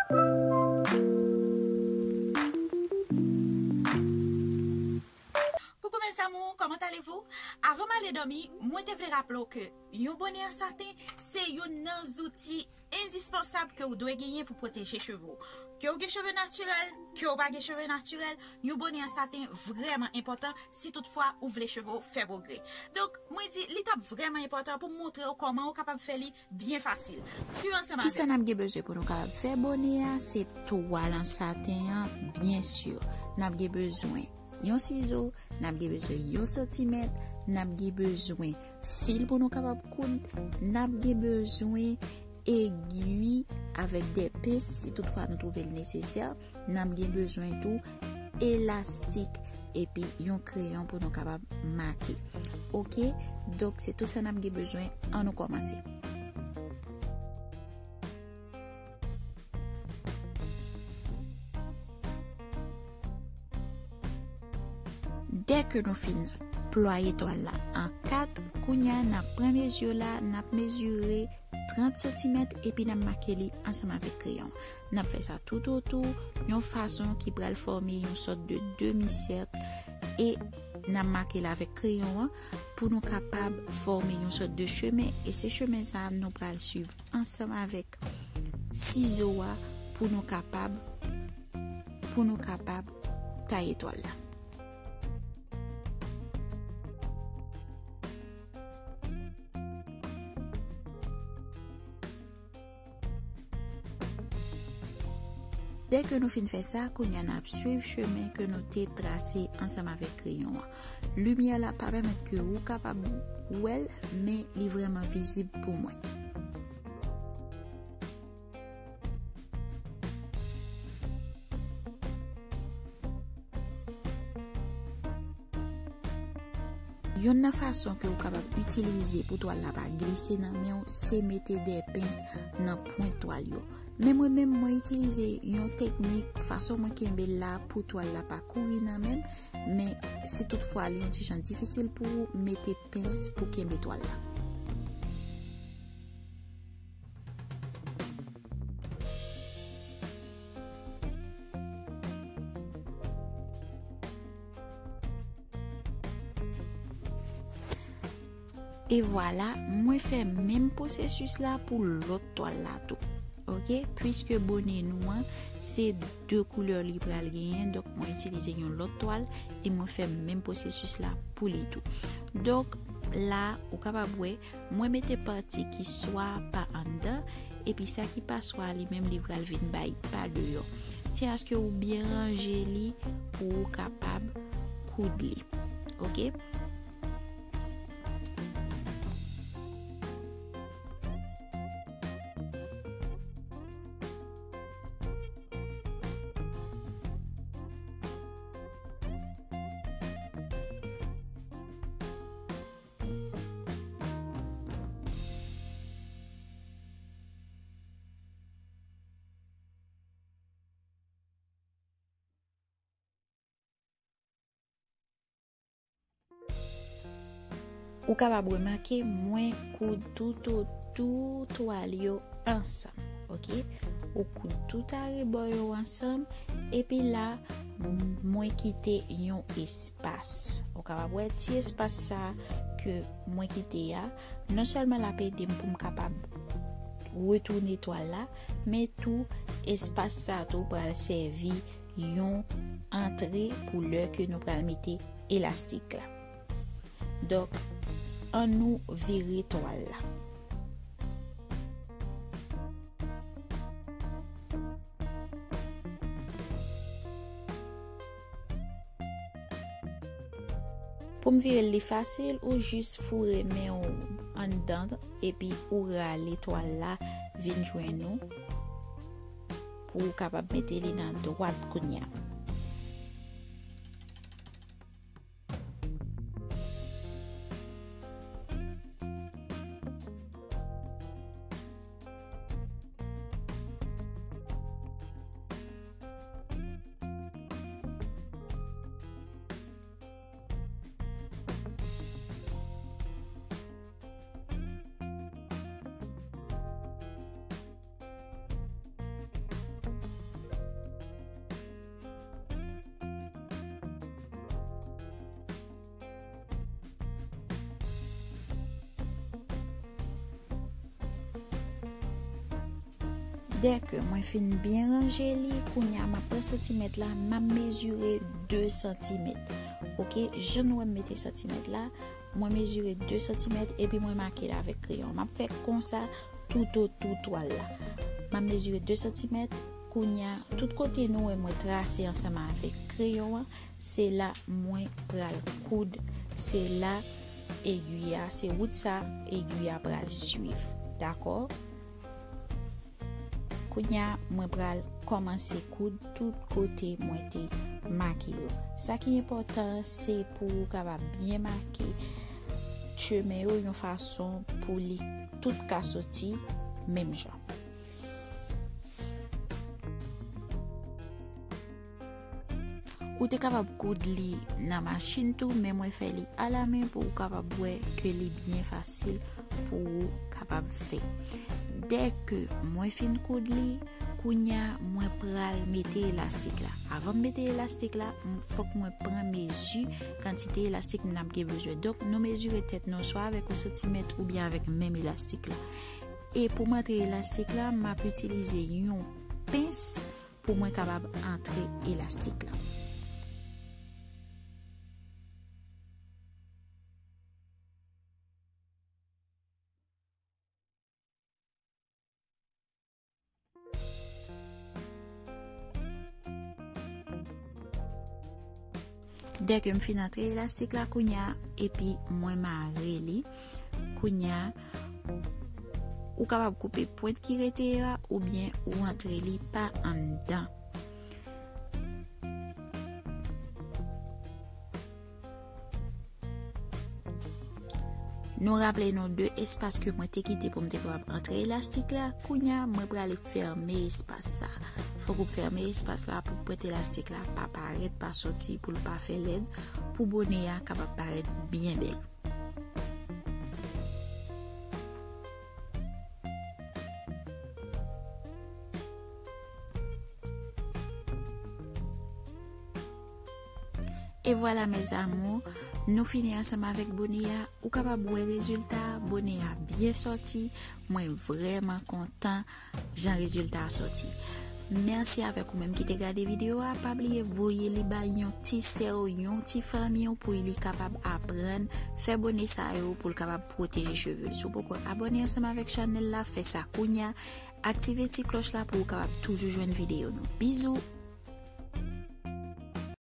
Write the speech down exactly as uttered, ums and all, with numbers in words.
Coucou mes amours, comment allez-vous? Avan m ale dòmi, mwen te vle raple w ke yon bonè an saten se youn nan zouti endispansab ke w dwe genyen pou pwoteje cheve w. Ke w gen cheve natirèl, ke w pa gen cheve natirèl, yon bonè an saten vrèman enpòtan si toutfwa ou vle cheve w fè pwogrè. Donk, mwen di, li t ap vrèman enpòtan pou m montre w kòman ou kapab fè li byen fasil. Swiv ansanm avè m. Kisa n ap gen bezwen pou nou kapab fè bonè a? Se twal an saten an, byen si. N ap gen bezwen yon sizo, n ap gen bezwen yon santimèt, n ap gen bezwen fil pou nou kapab koud, n ap gen bezwen egwi avèk de pens si toutfwa nou twouve l nesesè, n ap gen bezwen tou elastik epi yon kreyon pou nou kapab make. Oke? Donk, se tout sa n ap gen bezwen. Ann nou kòmanse. Dèke nou fin plwaye twal la an kat, kounye a n ap pran mezi la, n ap mezire trant santimèt epi n ap make li ansanm avèk kreyon. N ap fè sa toutotou, yon fason ki pral fòme yon sòt de demi sèk e n ap make l avèk kreyon an pou nou kapab fòme yon sòt de chemen, e se chemen sa a nou pral swiv ansanm avèk sizo a pou nou kapab, pou nou kapab taye twal la. Dèke nou fin fè sa, kounye a n ap swiv chemen ke nou te trase ansanm avèk kreyon an. Limyè la pa pèmèt ke ou kapab wè l, men li vrèman vizib pou mwen. Yonn nan fason ke ou kapab itilize pou twal la pa glise nan men w, se mete de pens nan pwent twal yo. Men mwen menm, mwen itilize yon teknik, fason mwen kenbe l la pou twal la pa kouri nan men m, men si toutfwa li yon ti jan difisil pou ou, mete pens pou kenbe twal la. E vwala, mwen fè menm pwosesis la pou lòt twal la tou. Oke? Piske bonè nou an, se de koulè li pral genyen, donk mwen itilize yon lòt twal e mwen fè menm pwosesis la pou li tou. Donk, la, ou kapab wè, mwen mete pati ki swa pa anndan, epi sa ki pa swa li menm li pral vin bay pa deyò. Tyen aske ou byen ranje li pou ou kapab koud li. Oke? Ou kapab remake, mwen koud toutotou twal yo ansanm, oke? Ou koud tout arebò yo ansanm, epi la, mwen kite yon espas. Ou kapab wè ti espas sa ke mwen kite a, non sèlman l ap ede m pou m kapab retounen twal la, men tou espas sa tou pral sèvi yon antre pou lè ke nou pral mete elastik la. Donk, ann nou vire twal la. Pou m vire l li fasil, ou jis foure men w anndan, epi ou rale twal la vin jwenn ou, pou ou kapab mete li nan dwat kounye a. Dèke mwen fin byen ranje li, kounye a m ap pran santimèt la, m ap mezire de santimèt. Oke, jan nou wè m mete santimèt la, mwen mezire de santimèt epi mwen make l avèk kreyon. M ap fè konsa toutotou twal la. M ap mezire de santimèt, kounye a, tout kote nou wè mwen trase ansanm avèk kreyon an, se la mwen pral koud, se la egiy a, se wout sa egiy a pral swiv. Dakò? Kounye a, mwen pral kòmanse koud tout kote mwen te make yo. Sa ki enpòtan, se pou ou kapab byen make chemen yo yon fason pou li tout ka soti menm jan. Ou te kapab koud li nan machin tou, men mwen fè li alamen pou ou kapab wè ke li byen fasil pou ou kapab fè. Dèke mwen fin koud li, kounye a mwen pral mete elastik la. Avan m mete elastik la, m- fòk mwen pran mezi kantite elastik m ap gen bezwen. Donk, nou mezire tèt nou swa avèk yon santimèt oubyen avèk menm elastik la. E pou m antre elastik la, m ap itilize yon pens pou mwen kapab antre elastik la. Dèke m fin antre elastik la kounye a, epi mwen mare li. Kounye a, ou kapab koupe pwent ki rete yo a, oubyen ou antre li pa anndan. Nou raple nou de espas ke mwen te kite pou m te kapab antre elastik la. Kounye a, mwen prale fèmen espas sa. Fòk ou fèmen espas la pou pwent elastik la pa parèt, pa soti, pou l pa fè lèd, pou bone a kapab parèt byen bèl. E vwala, mes amours, nou fini ansanm avèk bone a. Ou kapab wè rezilta a, bone a byen sòti. Mwen vrèman kontan jan rezilta a sòti. Mèsi avèk ou menm ki te gade videyo a. Pa bliye voye li bay yon ti sè w, yon ti fanmi w pou li kapab aprann fè bone sa yo, pou l kapab pwoteje cheve l. Si w poko abòne ansanm avèk chanèl la, fè sa kounye a. Aktive ti klòch la pou w kapab toujou jwenn videyo nou. Bizou!